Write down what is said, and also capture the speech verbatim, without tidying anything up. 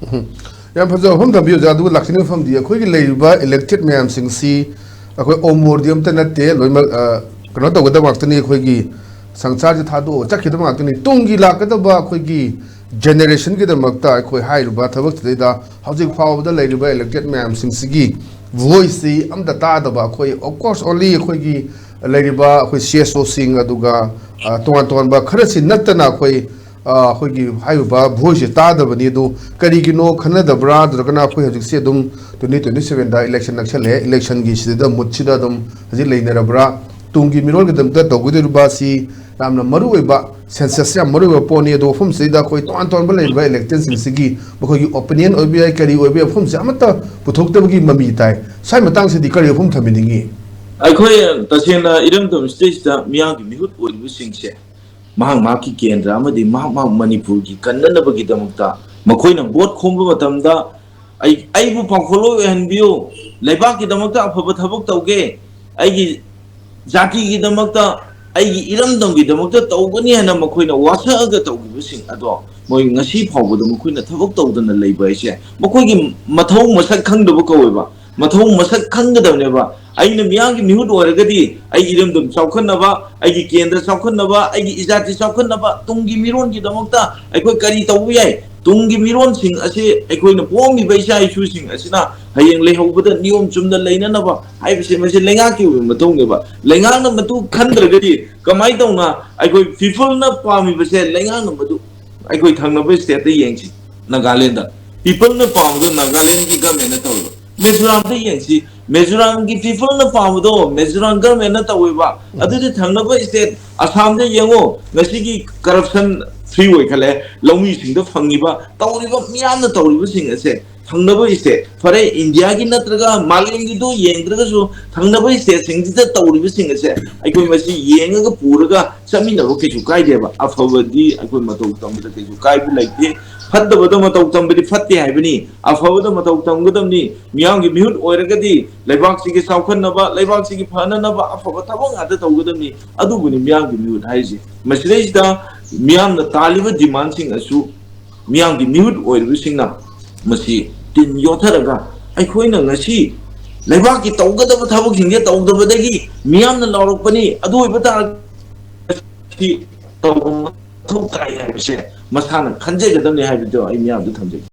ꯎꯝ꯫ ꯌꯥꯝ ꯐꯖꯕ ꯋꯥꯐꯝ ꯊꯝꯕꯤꯌꯨ, ꯑꯣꯖꯥ꯫ ꯑꯗꯨꯒ ꯂꯥꯛꯀꯗꯧꯔꯤꯕ ꯋꯥꯐꯝꯗꯤ, ꯑꯩꯈꯣꯏꯒꯤ ꯂꯩꯔꯤꯕ elected ꯃꯌꯥꯝꯁꯤꯡꯁꯤ ꯑꯩꯈꯣꯏ ꯑꯣꯃꯣꯔꯗꯤ ꯑꯝꯇ ꯅꯠꯇꯦ, ꯂꯣꯏꯅꯃꯛ, ꯑ, ꯀꯩꯅꯣ ꯇꯧꯒꯗꯕ ꯉꯥꯛꯇꯅꯤ꯫ ꯑꯩꯈꯣꯏꯒꯤ ꯁꯪꯁꯥꯔꯁꯤ ꯊꯥꯗꯣꯛꯑꯒ ꯆꯠꯈꯤꯗꯕ ꯉꯥꯛꯇꯅꯤ꯫ ꯇꯨꯡꯒꯤ ꯂꯥꯛꯀꯗꯕ ꯑꯩꯈꯣꯏꯒꯤ generationꯒꯤꯗꯃꯛꯇ ꯑꯩꯈꯣꯏ ꯍꯥꯏꯔꯤꯕ ꯊꯕꯛꯁꯤꯗꯩꯗ ꯍꯧꯖꯤꯛ ꯐꯥꯎꯕꯗ ꯂꯩꯔꯤꯕ elected ꯃꯌꯥꯝꯁꯤꯡꯁꯤꯒꯤ voiceꯁꯤ ꯑꯝꯇ ꯇꯥꯗꯕ, ꯑꯩꯈꯣꯏ, of course, only ꯑꯩꯈꯣꯏꯒꯤ ꯂꯩꯔꯤꯕ ꯑꯩꯈꯣꯏ CSOꯁꯤꯡ, ꯑꯗꯨꯒ, ꯑ, ꯇꯣꯉꯥꯟ ꯇꯣꯉꯥꯟꯕ ꯈꯔꯁꯤ ꯅꯠꯇꯅ ꯑꯩꯈꯣꯏ, ꯑ, ꯑꯩꯈꯣꯏꯒꯤ ꯍꯥꯏꯔꯤꯕ voiceꯁꯦ ꯇꯥꯗꯕꯅꯤ꯫ ꯑꯗꯨ ꯀꯔꯤꯒꯤꯅꯣ ꯈꯟꯅꯗꯕ꯭ꯔꯥ? ꯅꯠꯇ꯭ꯔꯒꯅ ꯑꯩꯈꯣꯏ ꯍꯧꯖꯤꯛꯁꯦ ꯑꯗꯨꯝ twenty twenty sevenꯗ election ꯅꯛꯁꯜꯂꯛꯑꯦ, electionꯒꯤ ꯁꯤꯗ moodꯁꯤꯗ ꯑꯗꯨꯝ ꯍꯧꯖꯤꯛ ꯂꯩꯅꯔꯕ꯭ꯔꯥ? ꯇꯨꯡꯒꯤ ꯃꯤꯔꯣꯜꯒꯤꯗꯃꯛꯇ ꯇꯧꯒꯗꯧꯔꯤꯕ ꯑꯁꯤ ꯌꯥꯝꯅ ꯃꯔꯨꯑꯣꯏꯕ, census ꯌꯥꯝ ꯃꯔꯨꯑꯣꯏꯕ ꯄꯣꯠꯅꯤ꯫ ꯑꯗꯣ ꯃꯐꯝꯁꯤꯗꯩꯗ ꯑꯩꯈꯣꯏ ꯇꯣꯉꯥꯟ ꯇꯣꯉꯥꯟꯕ ꯂꯩꯔꯤꯕ electedꯁꯤꯡꯁꯤꯒꯤ ꯃꯈꯣꯏꯒꯤ opinion ꯑꯣꯏꯕ ꯌꯥꯏ, ꯀꯔꯤ ꯑꯣꯏꯕ ꯌꯥꯏ, ꯃꯐꯝꯁꯦ ꯑꯃꯠꯇ ꯄꯨꯊꯣꯛꯇꯕꯒꯤ ꯃꯃꯤ ꯇꯥꯏ꯫ ꯁ꯭ꯋꯥꯏ ꯃꯇꯥꯡꯁꯤꯗꯤ ꯀꯔꯤ ꯋꯥꯐꯝ ꯊꯝꯕꯤꯅꯤꯡꯉꯤ? ꯑꯩꯈꯣꯏ ꯇꯁꯦꯡꯅ ꯏꯔꯝꯗꯝ stateꯁꯤꯗ ꯃꯤꯌꯥꯝꯒꯤ ꯃꯤꯍꯨꯠ ꯑꯣꯏꯔꯤꯕꯁꯤꯡꯁꯦ ꯃꯍꯥꯛ ꯃꯍꯥꯛꯀꯤ ꯀꯦꯟꯗ꯭ꯔ ꯑꯃꯗꯤ ꯃꯍꯥꯛ ꯃꯍꯥꯛ ꯃꯅꯤꯄꯨꯔꯒꯤ ꯀꯟꯅꯅꯕꯒꯤꯗꯃꯛꯇ ꯃꯈꯣꯏꯅ vote ꯈꯣꯝꯕ ꯃꯇꯝꯗ, "ꯑꯩ, ꯑꯩꯕꯨ ꯄꯥꯡꯈꯣꯜꯂꯣꯏ ꯑꯣꯏꯍꯟꯕꯤꯌꯨ, ꯂꯩꯕꯥꯛꯀꯤꯗꯃꯛꯇ ꯑꯐꯕ ꯊꯕꯛ ꯇꯧꯒꯦ, ꯑꯩꯒꯤ ꯖꯥꯇꯤꯒꯤꯗꯃꯛꯇ, ꯑꯩꯒꯤ ꯏꯔꯝꯗꯝꯒꯤꯗꯃꯛꯇ ꯇꯧꯒꯅꯤ" ꯍꯥꯏꯅ ꯃꯈꯣꯏꯅ ꯋꯥꯁꯛꯑꯒ ꯇꯧꯈꯤꯕꯁꯤꯡ ꯑꯗꯣ ꯃꯣꯏ ꯉꯁꯤ ꯐꯥꯎꯕꯗ ꯃꯈꯣꯏꯅ ꯊꯕꯛ ꯇꯧꯗꯅ ꯂꯩꯕ ꯍꯥꯏꯁꯦ ꯃꯈꯣꯏꯒꯤ ꯃꯊꯧ ꯃꯁꯛ ꯈꯪꯗꯕ ꯀꯧꯋꯦꯕ꯫ ꯃꯊꯧ ꯃꯁꯛ ꯈꯪꯒꯗꯕꯅꯦꯕ꯫ ꯑꯩꯅ ꯃꯤꯌꯥꯝꯒꯤ ꯃꯤꯍꯨꯠ ꯑꯣꯏꯔꯒꯗꯤ ꯑꯩꯒꯤ ꯏꯔꯝꯗꯝ ꯆꯥꯎꯈꯠꯅꯕ, ꯑꯩꯒꯤ ꯀꯦꯟꯗ꯭ꯔ ꯆꯥꯎꯈꯠꯅꯕ, ꯑꯩꯒꯤ ꯏꯖꯥꯇꯤ ꯆꯥꯎꯈꯠꯅꯕ, ꯇꯨꯡꯒꯤ ꯃꯤꯔꯣꯟꯒꯤꯗꯃꯛꯇ ꯑꯩꯈꯣꯏ ꯀꯔꯤ ꯇꯧꯕ ꯌꯥꯏ? ꯇꯨꯡꯒꯤ ꯃꯤꯔꯣꯟꯁꯤꯡ ꯑꯁꯤ, ꯑꯩꯈꯣꯏꯅ ꯄꯣꯛꯑꯝꯃꯤꯕ ꯏꯆꯥ ꯏꯁꯨꯁꯤꯡ ꯑꯁꯤꯅ ꯍꯌꯦꯡ ꯂꯩꯍꯧꯕꯗ ꯅꯤꯌꯣꯝ ꯆꯨꯝꯅ ꯂꯩꯅꯅꯕ ꯍꯥꯏꯕꯁꯦ ꯃꯁꯤ ꯂꯩꯉꯥꯛꯀꯤ ꯑꯣꯏꯕ ꯃꯊꯧꯅꯦꯕ꯫ ꯂꯩꯉꯥꯛꯅ ꯃꯗꯨ ꯈꯟꯗ꯭ꯔꯒꯗꯤ ꯀꯃꯥꯏꯅ ꯇꯧꯅ ꯑꯩꯈꯣꯏ peopleꯅ ꯄꯥꯝꯃꯤꯕꯁꯦ ꯂꯩꯉꯥꯛꯅ ꯃꯗꯨ ꯑꯩꯈꯣꯏ ꯊꯪꯅꯕ stateꯇ ꯌꯦꯡꯁꯤ, ꯅꯥꯒꯥꯂꯦꯟꯗ peopleꯅ ꯄꯥꯝꯕꯗꯣ ꯅꯥꯒꯥꯂꯦꯟꯒꯤ governmentꯅ ꯇꯧꯔꯤꯕ꯫ ꯃꯤꯖꯣꯔꯥꯝꯗ ꯌꯦꯡꯁꯤ, ꯃꯤꯖꯣꯔꯥꯝꯒꯤ peopleꯅ ꯄꯥꯝꯕꯗꯣ ꯃꯤꯖꯣꯔꯥꯝ governmentꯅ ꯇꯧꯋꯦꯕ꯫ ꯑꯗꯨꯗꯤ ꯊꯪꯅꯕ state ꯑꯁꯥꯝꯗ ꯌꯦꯡꯉꯣ, ꯉꯁꯤꯒꯤ corruption free ꯑꯣꯏꯈꯠꯂꯦ, ꯂꯧꯃꯤꯁꯤꯡꯗ ꯐꯪꯉꯤꯕ, ꯇꯧꯔꯤꯕ, ꯃꯤꯌꯥꯝꯅ ꯇꯧꯔꯤꯕꯁꯤꯡ ꯑꯁꯦ ꯊꯪꯅꯕ state, ꯐꯔꯦ, ꯏꯟꯗꯤꯌꯥꯒꯤ ꯅꯠꯇ꯭ꯔꯒ ꯃꯥꯂꯦꯝꯒꯤꯗꯣ ꯌꯦꯡꯗ꯭ꯔꯒꯁꯨ ꯊꯪꯅꯕ stateꯁꯤꯡꯁꯤꯗ ꯇꯧꯔꯤꯕꯁꯤꯡ ꯑꯁꯦ ꯑꯩꯈꯣꯏ ꯃꯁꯤ ꯌꯦꯡꯉꯒ ꯄꯨꯔꯒ ꯆꯠꯃꯤꯟꯅꯕ ꯀꯩꯁꯨ ꯀꯥꯏꯗꯦꯕ꯫ ꯑꯐꯕꯗꯤ ꯑꯩꯈꯣꯏ ꯃꯇꯧ ꯇꯝꯕꯗ ꯀꯩꯁꯨ ꯀꯥꯏꯕ ꯂꯩꯇꯦ, ꯐꯠꯇꯕꯗ ꯃꯇꯧ ꯇꯝꯕꯗꯤ ꯐꯠꯇꯦ ꯍꯥꯏꯕꯅꯤ꯫ ꯑꯐꯕꯗ ꯃꯇꯧ ꯇꯝꯒꯗꯕꯅꯤ꯫ ꯃꯤꯌꯥꯝꯒꯤ ꯃꯤꯍꯨꯠ ꯑꯣꯏꯔꯒꯗꯤ ꯂꯩꯕꯥꯛꯁꯤꯒꯤ ꯆꯥꯎꯈꯠꯅꯕ, ꯂꯩꯕꯥꯛꯁꯤꯒꯤ ꯐꯅꯅꯕ ꯑꯐꯕ ꯊꯕꯛ ꯉꯥꯛꯇ ꯇꯧꯒꯗꯕꯅꯤ꯫ ꯑꯗꯨꯕꯨꯅꯤ ꯃꯤꯌꯥꯝꯒꯤ ꯃꯤꯍꯨꯠ ꯍꯥꯏꯔꯤꯁꯦ꯫ ꯃꯁꯤꯗꯩꯁꯤꯗ ꯃꯤꯌꯥꯝꯅ ꯇꯥꯜꯂꯤꯕ demandꯁꯤꯡ ꯑꯁꯨ ꯃꯤꯌꯥꯝꯒꯤ ꯃꯤꯍꯨꯠ ꯑꯣꯏꯔꯤꯕꯁꯤꯡꯅ ꯃꯁꯤ ꯇꯤꯟ ꯌꯣꯠꯊꯔꯒ ꯑꯩꯈꯣꯏꯅ ꯉꯁꯤ ꯂꯩꯕꯥꯛꯀꯤ ꯇꯧꯒꯗꯕ ꯊꯕꯛꯁꯤꯡꯁꯦ ꯇꯧꯗꯕꯗꯒꯤ ꯃꯤꯌꯥꯝꯅ ꯂꯥꯎꯔꯛꯄꯅꯤ꯫ ꯑꯗꯨ ꯑꯣꯏꯕ ꯇꯥꯔꯒꯗꯤ ꯇꯧꯕ ꯃꯊꯧ ꯇꯥꯏ ꯍꯥꯏꯕꯁꯦ ꯃꯁꯥꯅ ꯈꯟꯖꯒꯗꯕꯅꯤ ꯍꯥꯏꯕꯗꯣ ꯑꯩ ꯃꯤꯌꯥꯝꯗ ꯊꯝꯖꯒꯦ꯫